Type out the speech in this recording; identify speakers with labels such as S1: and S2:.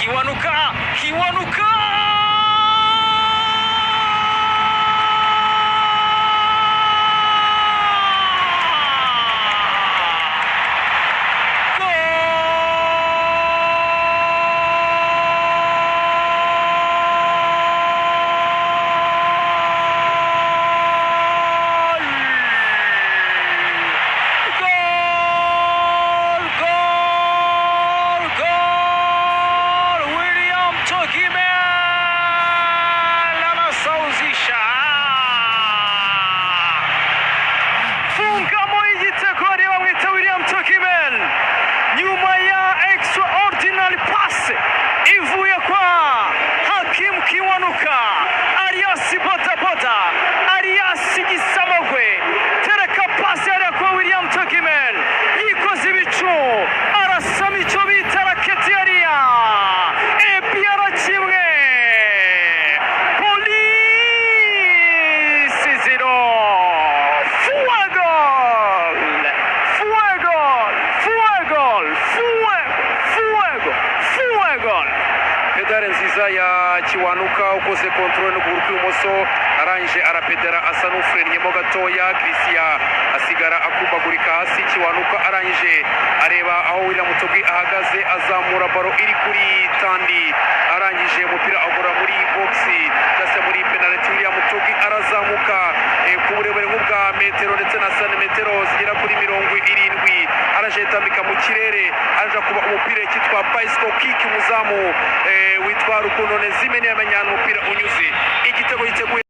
S1: Kiwanuka, Kiwanuka! Nyuma ya extraordinary pass ivuye kwa Hakim Kiwanuka alias Boda Boda alias Gisamagwe, tereka pass yari kwa William Togimel, yikoze ibicu arasama icyo bita raketi yariya APR kimwe Police 0. Fuego! Fuego! Fuego! Fuego! Fuego!
S2: Pedale nziza ya Kiwanuka ukoze control n'ukuguru kw'ibumoso, arangije arapedera asa n'ufrennyemo gatoya. Christian asigara akumbagurika hasi. Kiwanuka arangije areba aho William Togui ahagaze, azamura baro iri kuri Tandi, arangije umupira agora muri box cyangwa muri penalty. William Togui arazamuka ku burebure nk'ubwa metero ndetse na santimetero zigera kuri 70, araje yitambika mu kirere, araje kuba umupira cyitwa bicycle kick. Umuzamu witwa Rukundo Nezime ntiyamenya umupira unyuze. Igitego giteguye.